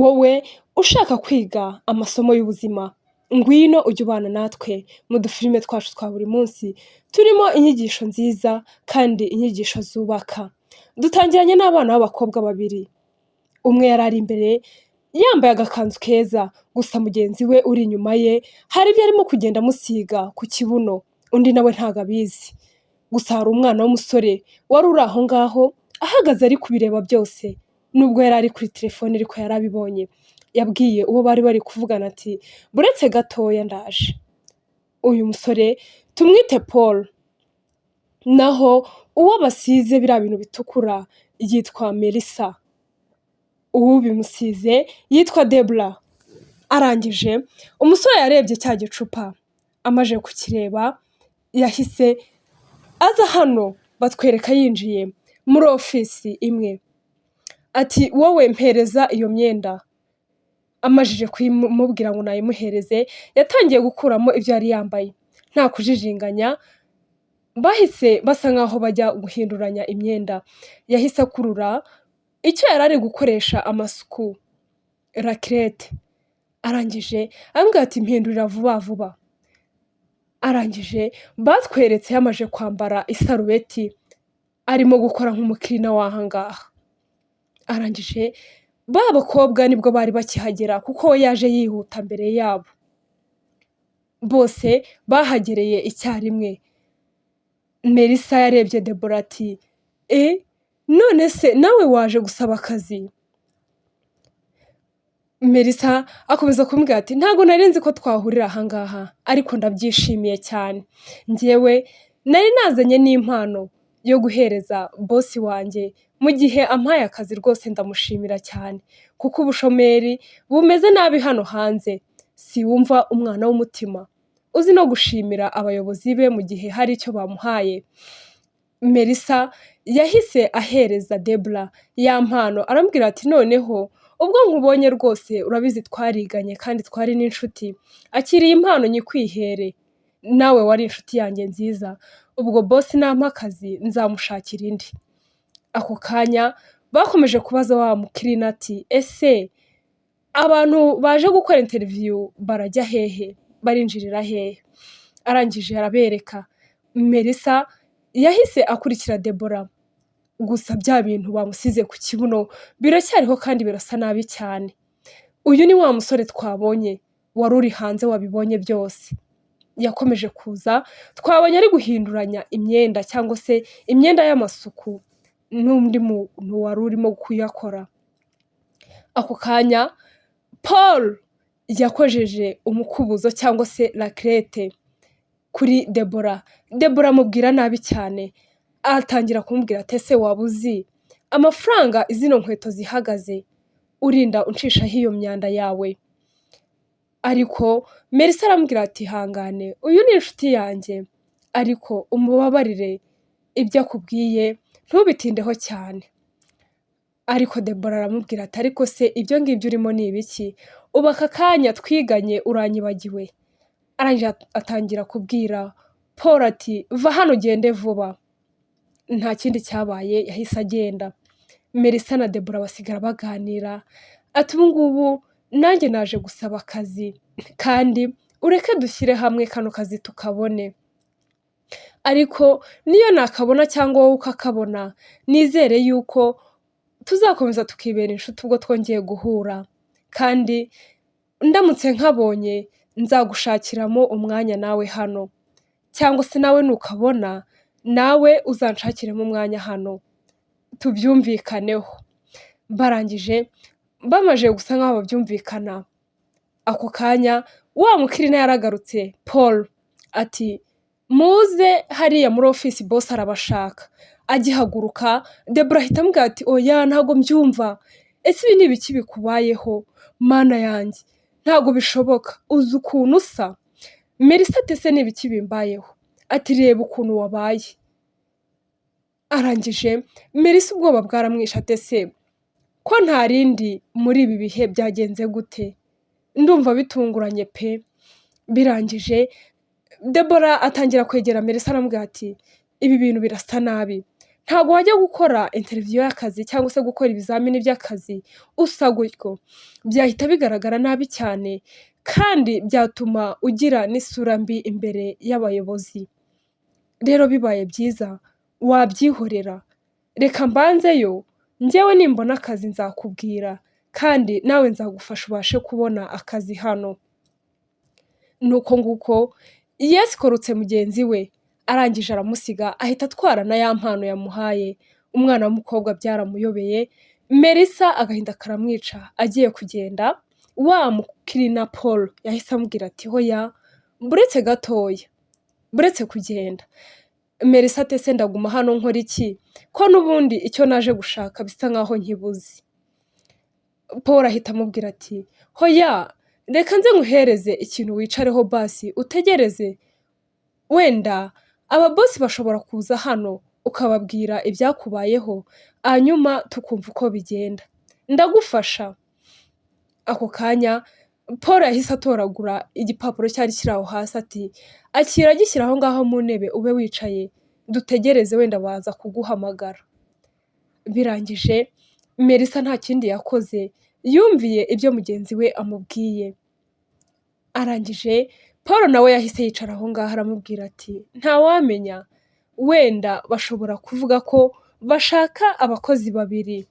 Wowe ushaka kwiga amasomo y'ubuzima, ngwino ujye ubana natwe mu dufilime twacu twa buri munsi, turimo inyigisho nziza kandi inyigisho zubaka. Dutangiranye n'abana b'abakobwa babiri, umwe yari ari imbere yambaye agakanzu keza, gusa mugenzi we uri inyuma ye hari ibyo arimo kugenda amusiga ku kibuno, undi nawe ntabwo abizi. Gusa hari umwana w'umusore wari uri aho ngaho ahagaze ari kubireba byose, nubwo yari ari kuri telefone ariko yari abibonye. Yabwiye uwo bari bari kuvugana ati: "Buretse gatoya ndaje." Uyu musore tumwite Paul, naho uwo basize biriya bintu bitukura yitwa Melissa, uwubimusize yitwa Debra. Arangije umusore yarebye cya gicupa, amaze kukireba yahise aza hano batwereka yinjiye muri ofisi imwe, ati: "Wowe mpereza iyo myenda." Amajije kuyimubwira ngo nayimuhereze, yatangiye gukuramo ibyo yari yambaye nta kujijinganya, bahise basa nkaho bajya guhinduranya imyenda. Yahise akurura icyo yari ari gukoresha amasuku, rakerete, arangije arambwira ati: "Mpindurira vuba vuba." Arangije batweretse yamaze kwambara isarubeti, arimo gukora nk'umukirina w'aha ngaha. Arangije ba bakobwa nibwo bari bakihagera kuko we yaje yihuta mbere yabo. Bose bahagereye icyarimwe. Melissa yarebye Debora ati: "E none se nawe waje gusaba akazi?" Melissa akomeza kumubwira ati: "Ntabwo nari nzi ko twahurira aha ngaha, ariko ndabyishimiye cyane. Njyewe nari nazanye n'impano yo guhereza boss wanjye mu gihe ampaye akazi. Rwose ndamushimira cyane kuko ubushomeri bumeze nabi hano hanze. Siwumva umwana w'umutima uzi no gushimira abayobozi be mu gihe hari icyo bamuhaye?" Melissa yahise ahereza Debra ya mpano, aramubwira ati: "Noneho ubwo nkubonye rwose, urabizi twariganye kandi twari n'inshuti, akiriye impano nyikwihere, nawe wari inshuti yanjye nziza. Ubwo boss nampa akazi nzamushakira indi." Ako kanya bakomeje kubaza wa mukirina ati: "Ese abantu baje gukora interview barajya hehe, barinjirira hehe?" Arangije arabereka. Melissa yahise akurikira Debora, gusa bya bintu bamusize ku kibuno biracyariho kandi birasa nabi cyane. Uyu ni wa musore twabonye wari uri hanze wabibonye byose. Yakomeje kuza, twabonye ari guhinduranya imyenda cyangwa se imyenda y'amasuku n'undi muntu wari urimo kuyakora. Ako kanya Paul yakojeje umukubuzo cyangwa se rakerete kuri Debora. Debora amubwira nabi cyane, atangira kumubwira ati: "Ese waba uzi amafaranga zino nkweto zihagaze, urinda uncishaho iyo myanda yawe?" Ariko Melissa aramubwira ati: "Hangane, uyu ni inshuti yanjye, ariko umubabarire, ibyo akubwiye ntubitindeho cyane." Ariko Debora aramubwira ati: "Ariko se ibyo ngibyo urimo ni ibiki? Ubu aka kanya twiganye uranyibagiwe?" Arangije atangira kubwira Paul ati: "Va hano ugende vuba." Nta kindi cyabaye, yahise agenda. Melissa na Debora basigara baganira, ati: "Ubu ngubu nanjye naje gusaba akazi, kandi ureke dushyire hamwe kano kazi tukabone. Ariko niyo nakabona cyangwa wowe ukakabona, nizere yuko tuzakomeza tukibera inshuti ubwo twongeye guhura. Kandi ndamutse nkabonye nzagushakiramo umwanya nawe hano, cyangwa se nawe nukabona nawe uzanshakiremo umwanya hano, tubyumvikaneho." Barangije bamaze gusa nkaho babyumvikana, ako kanya wa mukirina yaragarutse Paul ati: "Muze hariya muri ofisi, boss arabashaka." Agihaguruka Debora ahita amubwira ati: "Oya, ntabwo mbyumva. Ese ibi ni ibiki bikubayeho? Mana yanjye, ntabwo bishoboka. Uzi ukuntu usa?" Melissa ati: "Ese ni ibiki bimbayeho?" Ati: "Reba ukuntu wabaye." Arangije Melissa ubwoba bwaramwishe ati: "Ese ko nta rindi muri ibi bihe, byagenze gute? Ndumva bitunguranye pe." Birangije Debora atangira kwegera Melissa, aramubwira ati: "Ibi bintu birasa nabi." Ntabwo wajya gukora interview y'akazi cyangwa se gukora ibizamini by'akazi usa gutyo, byahita bigaragara nabi cyane kandi byatuma ugira n'isura mbi imbere y'abayobozi. Rero bibaye byiza wabyihorera, reka mbanzeyo, njyewe nimbona akazi nzakubwira kandi nawe nzagufasha ubashe kubona akazi hano." Ni uko nguko yesikorutse mugenzi we, arangije aramusiga, ahita atwara na ya mpano yamuhaye. Umwana w'umukobwa byaramuyobeye, Melissa agahinda karamwica. Agiye kugenda, wa mu cleaner Paul yahise amubwira ati: "Hoya, buretse gatoya, buretse kugenda." Melissa ati: "Ese ndaguma hano nkora iki, ko n'ubundi icyo naje gushaka bisa nkaho nkibuze?" Paul ahita amubwira ati: "Hoya, reka nze nkuhereze ikintu wicareho basi utegereze, wenda aba boss bashobora kuza hano ukababwira ibyakubayeho, hanyuma tukumva uko bigenda, ndagufasha." Ako kanya Paul yahise atoragura igipapuro cyari kiri aho hasi, ati: "Akira, gishyira aho ngaho mu ntebe, ube wicaye dutegereze, wenda baza kuguhamagara." Birangije Melissa nta kindi yakoze, yumviye ibyo mugenzi we amubwiye. Arangije Paul nawe yahise yicara aho ngaho, aramubwira ati: "Ntawamenya, wenda bashobora kuvuga ko bashaka abakozi babiri,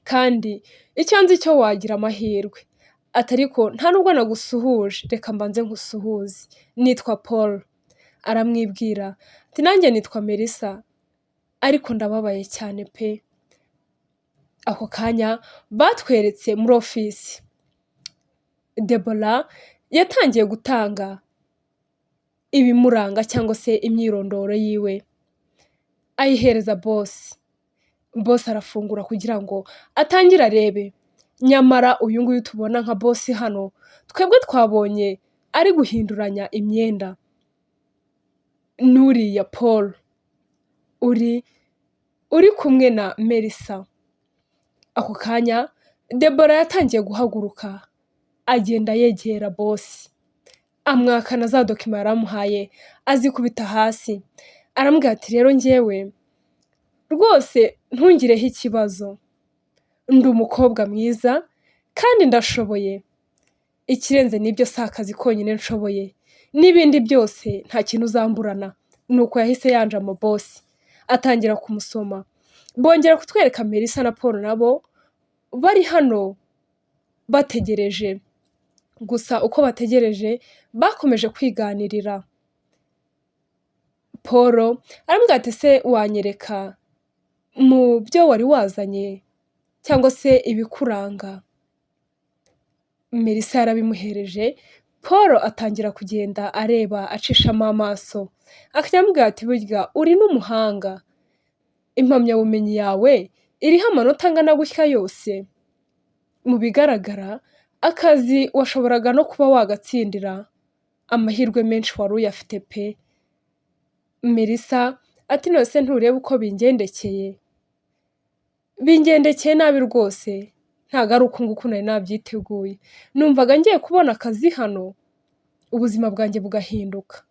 kandi icyo nzi cyo wagira amahirwe." Ati: "Ariko nta nubwo nagusuhuje, reka mbanze nkusuhuze, nitwa Paul." Aramwibwira ati: "Nanjye nitwa Melissa, ariko ndababaye cyane pe." Ako kanya batweretse muri ofisi, Debora yatangiye gutanga ibimuranga cyangwa se imyirondoro yiwe, ayihereza boss. Boss arafungura kugira ngo atangire arebe, nyamara uyu nguyu tubona nka boss hano, twebwe twabonye ari guhinduranya imyenda n'uriya Paul uri kumwe na Melissa. Ako kanya Debora yatangiye guhaguruka, agenda yegera boss, amwaka na za document yari amuhaye, azikubita hasi, aramubwira ati: "Rero njyewe rwose ntungireho ikibazo, ndi umukobwa mwiza kandi ndashoboye, ikirenze n'ibyo si akazi konyine nshoboye, n'ibindi byose nta kintu uzamburana." Nuko yahise yanjama boss, atangira kumusoma. Bongera kutwereka Melissa na Paul nabo bari hano bategereje, gusa uko bategereje bakomeje kwiganirira. Paul aramubwira ati: "Ese wanyereka mu byo wari wazanye cyangwa se ibikuranga?" Melissa yarabimuhereje, Paul atangira kugenda areba acishamo amaso, akajya amubwira ati: "Burya uri n'umuhanga, impamyabumenyi yawe iriho amanota angana gutya yose, mu bigaragara akazi washoboraga no kuba wagatsindira, amahirwe menshi wari uyafite pe." Melissa ati: "None se ntureba uko bingendekeye? Bingendekeye nabi rwose, ntabwo ari uku nguku nari nabyiteguye, numvaga ngiye kubona akazi hano ubuzima bwanjye bugahinduka."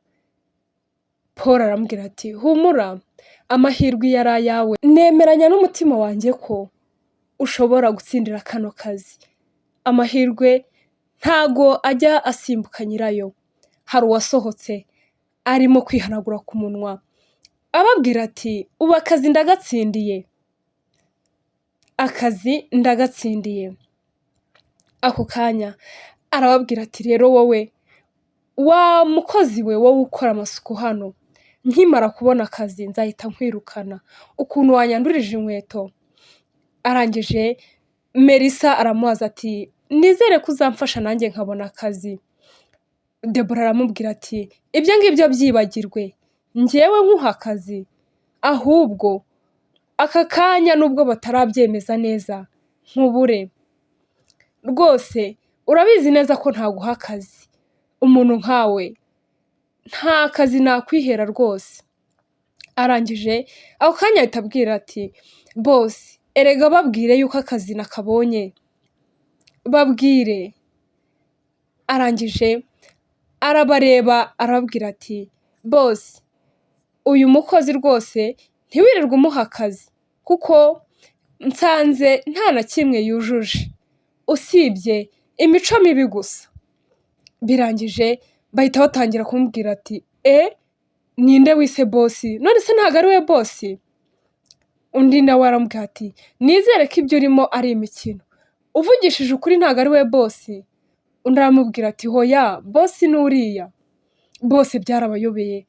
Paul aramubwira ati: "Humura, amahirwe iyo ari ayawe, nemeranya n'umutima wanjye ko ushobora gutsindira kano kazi, amahirwe ntago ajya asimbuka nyirayo." Hari uwasohotse arimo kwihanagura ku munwa, ababwira ati: "Ubu akazi ndagatsindiye, akazi ndagatsindiye." Ako kanya arababwira ati: "Rero wowe wa mukozi we, wowe ukora amasuku hano, nkimara kubona akazi nzahita nkwirukana, ukuntu wanyandurije inkweto." Arangije Melissa aramubaza ati: "Nizere ko uzamfasha nanjye nkabona akazi." Debora aramubwira ati: "Ibyo ngibyo byibagirwe, njyewe nkuha akazi, ahubwo aka kanya nubwo batarabyemeza neza nkubure rwose, urabizi neza ko ntaguha akazi, umuntu nkawe nta kazi nakwihera rwose." Arangije ako kanya ahita abwira ati: "Boss, erega babwire yuko akazi nakabonye, babwire." Arangije arabareba, arababwira ati: "Boss, uyu mukozi rwose Ntiwirirwe umuha akazi kuko nsanze nta na kimwe yujuje usibye imico mibi gusa." Birangije bahita batangira kumubwira ati: "E, ninde wise boss? None se ntabwo ari we boss?" Undi nawe aramubwira ati: "Nizere ko ibyo urimo ari imikino, uvugishije ukuri ntabwo ari we boss?" Undi aramubwira ati: "Hoya, boss ni uriya." Bose byarabayobeye.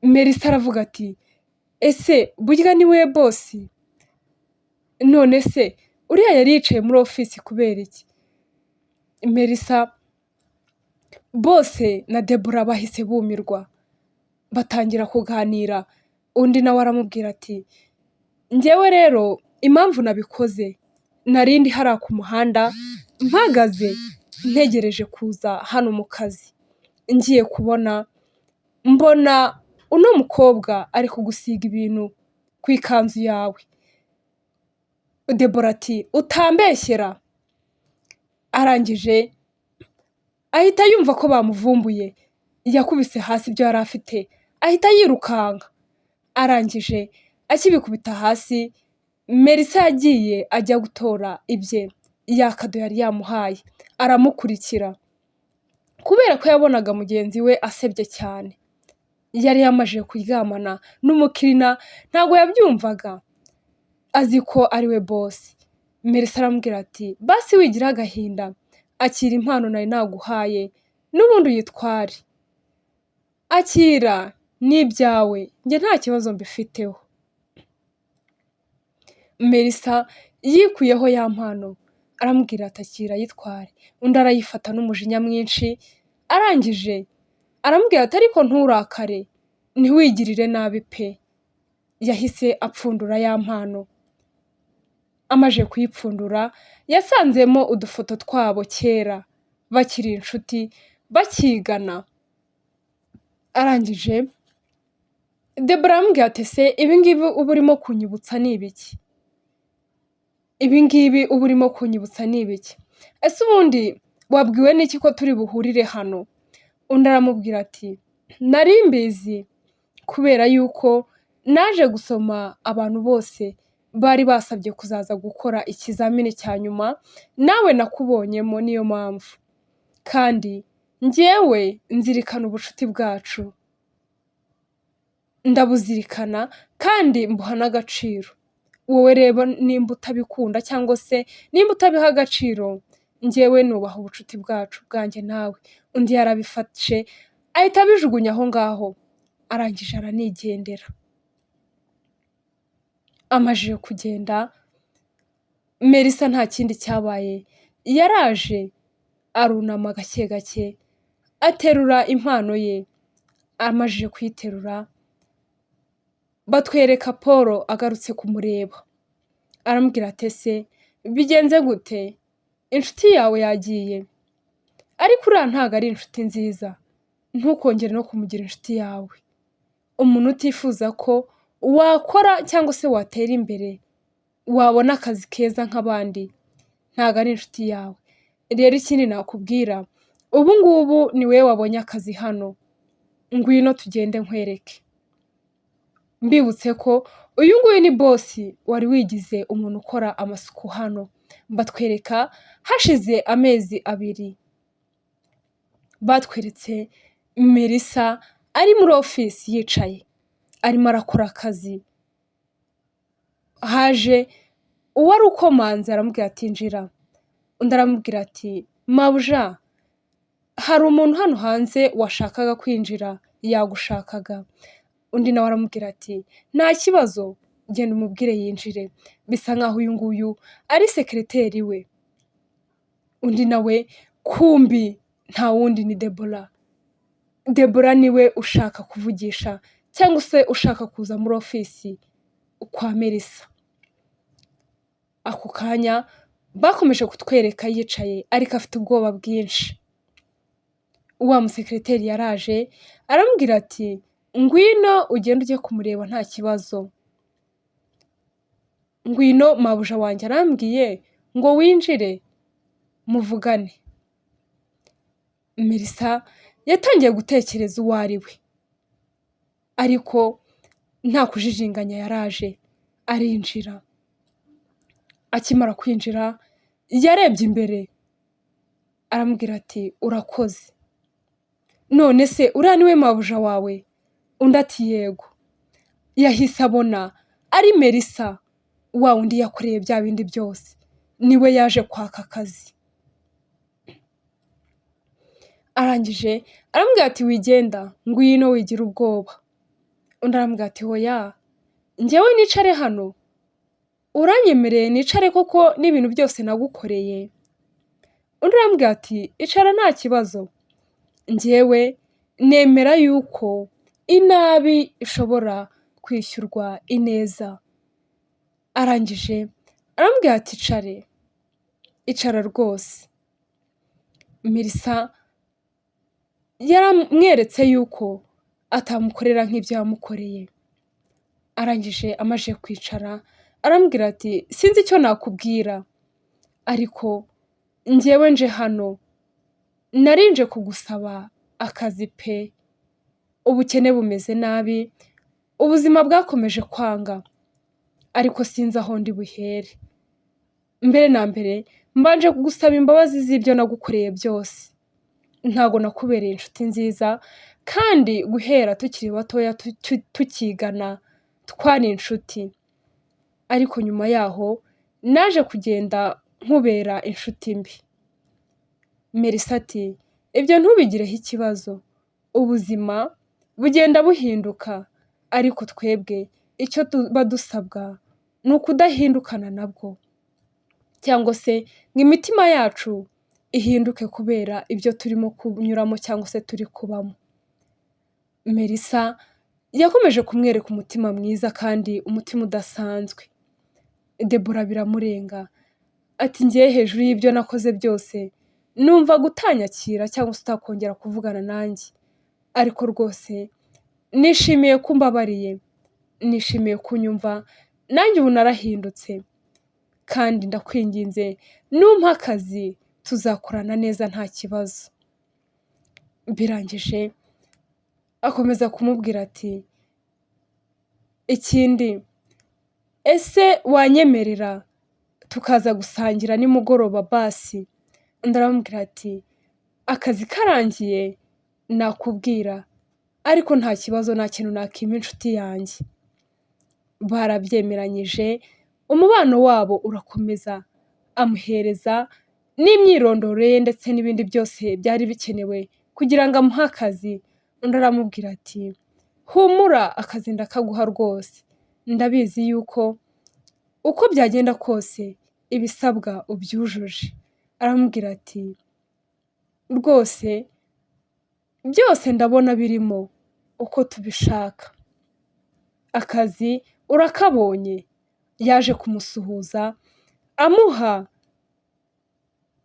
Melissa aravuga ati: "Ese burya ni we boss? None se uriya yari yicaye muri ofisi kubera iki?" Melissa bose na Debora bahise bumirwa, batangira kuganira. Undi nawe aramubwira ati: "Njyewe rero impamvu nabikoze, nari ndi hariya ku muhanda mpagaze ntegereje kuza hano mu kazi, ngiye kubona mbona uno mukobwa ari kugusiga ibintu ku ikanzu yawe." Debora ati: "Utambeshyera." Arangije ahita yumva ko bamuvumbuye, yakubise hasi ibyo yari afite ahita yirukanka. Arangije akibikubita hasi, Melissa yagiye ajya gutora ibye, ya kado yari yamuhaye, aramukurikira kubera ko yabonaga mugenzi we asebye cyane. Yari yamajije kuryamana n'umukiriya, ntabwo yabyumvaga, azi ko ari we boss. Melissa aramubwira ati: "Basi wigira agahinda, akira impano nari naguhaye n'ubundi uyitware, akira ni ibyawe, njye nta kibazo mbifiteho." Melissa yikuyeho ya mpano, aramubwira ati: "Akira yitware." Undi arayifata n'umujinya mwinshi, arangije aramubwira ati: "Ariko nturakare, ntiwigirire nabi pe." Yahise apfundura ya mpano, amaze kuyipfundura yasanzemo udufoto twabo kera bakiri inshuti bakigana. Arangije Debora aramubwira ati: "Ese ibi ngibi uba urimo kunyibutsa ni ibiki? Ibi ngibi uba urimo kunyibutsa ni ibiki? Ese ubundi wabwiwe n'iki ko turi buhurire hano?" Undi aramubwira ati: "Nari mbizi kubera yuko naje gusoma abantu bose bari basabye kuzaza gukora ikizamini cya nyuma, nawe nakubonyemo, niyo mpamvu. Kandi njyewe nzirikana ubucuti bwacu, ndabuzirikana kandi mbuha n'agaciro. Wowe rero nimba utabikunda cyangwa se nimba utabiha agaciro, njyewe nubaha ubucuti bwacu bwanjye nawe." Undi yarabifashe ahita abijugunya aho ngaho, arangije aranigendera. Amajije kugenda, Melissa nta kindi cyabaye, yaraje arunama gake gake aterura impano ye. Amajije kuyiterura, batwereka Paul agarutse kumureba, aramubwira ati: "Ese bigenze gute? Inshuti yawe yagiye, ariko uriya ntabwo ari inshuti nziza, ntukongere no kumugira inshuti yawe. Umuntu utifuza ko wakora cyangwa se watera imbere, wabona akazi keza nk'abandi, ntabwo ari inshuti yawe. Rero ikindi nakubwira, ubu ngubu ni wowe wabonye akazi hano, ngwino tugende nkwereke." Mbibutse ko uyu nguyu ni boss wari wigize umuntu ukora amasuku hano. Batwereka hashize amezi 2, batweretse Melissa ari muri ofisi yicaye arimo arakora akazi. Haje uwari ukomanze aramubwira ati: "Injira." Undi aramubwira ati: "Mabuja, hari umuntu hano hanze washakaga kwinjira, yagushakaga." Undi nawe aramubwira ati: "Nta kibazo, genda umubwire yinjire." Bisa nkaho uyu nguyu ari sekereteri we. Undi nawe kumbi nta wundi ni Debora. Debora niwe ushaka kuvugisha cyangwa se ushaka kuza muri ofisi kwa Melissa. Ako kanya bakomeje kutwereka yicaye ariko afite ubwoba bwinshi. Wa musekereteri yaraje aramubwira ati: "Ngwino ugende ujye kumureba nta kibazo. Ngwino, mabuja wanjye arambwiye ngo winjire muvugane." Melissa yatangiye gutekereza uwo ari we, ariko Nta kujijinganya yaraje arinjira. Akimara kwinjira yarebye imbere aramubwira ati: "Urakoze, none se uriya niwe mabuja wawe?" Undi ati: "Yego." Yahise abona ari Melissa, wa wundi yakoreye bya bindi byose, niwe yaje kwaka akazi. Arangije aramubwira ati: "Wigenda, ngwino, wigira ubwoba." Undi aramubwira ati: "Hoya, njyewe nicare hano? Uranyemereye nicare koko n'ibintu byose nagukoreye?" Undi aramubwira ati: "Icara, nta kibazo, njyewe nemera yuko inabi ishobora kwishyurwa ineza." Arangije aramubwira ati: "Icare, icara rwose." Melissa yaramweretse yuko atamukorera nk'ibyo yamukoreye. Arangije amaze kwicara aramubwira ati: "Sinzi icyo nakubwira, ariko njyewe nje hano narinje kugusaba akazi pe! Ubukene bumeze nabi, ubuzima bwakomeje kwanga, ariko sinzi aho ndi buhere. Mbere na mbere mbanje kugusaba imbabazi z'ibyo nagukoreye byose. Ntabwo nakubereye inshuti nziza, kandi guhera tukiri batoya tukigana twari inshuti, ariko nyuma yaho naje kugenda nkubera inshuti mbi." Melissa ati: "Ibyo ntubigireho ikibazo, ubuzima bugenda buhinduka, ariko twebwe icyo tuba dusabwa ni ukudahindukana nabwo, cyangwa se ngo imitima yacu ihinduke kubera ibyo turimo kunyuramo cyangwa se turi kubamo." Melissa yakomeje kumwereka umutima mwiza kandi umutima udasanzwe. Debora biramurenga ati: "Ngiye hejuru y'ibyo nakoze byose, numva gutanyakira cyangwa se utakongera kuvugana nanjye, ariko rwose nishimiye ko umbabariye, nishimiye kunyumva, nanjye ubu narahindutse, kandi ndakwinginze numpa akazi tuzakorana neza nta kibazo." Birangije akomeza kumubwira ati: "Ikindi, ese wanyemerera tukaza gusangira nimugoroba basi?" Undi aramubwira ati: "Akazi karangiye nakubwira, ariko nta kibazo, nta kintu nakima inshuti yanjye." Barabyemeranyije, umubano wabo urakomeza, amuhereza n'imyirondoro ye ndetse n'ibindi byose byari bikenewe kugira ngo amuhe akazi. Undi aramubwira ati: "Humura, akazi ndakaguha rwose, ndabizi yuko uko byagenda kose ibisabwa ubyujuje." Aramubwira ati: "Rwose byose ndabona birimo uko tubishaka, akazi urakabonye." Yaje kumusuhuza amuha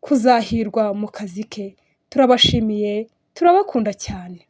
kuzahirwa mu kazi ke. Turabashimiye, turabakunda cyane.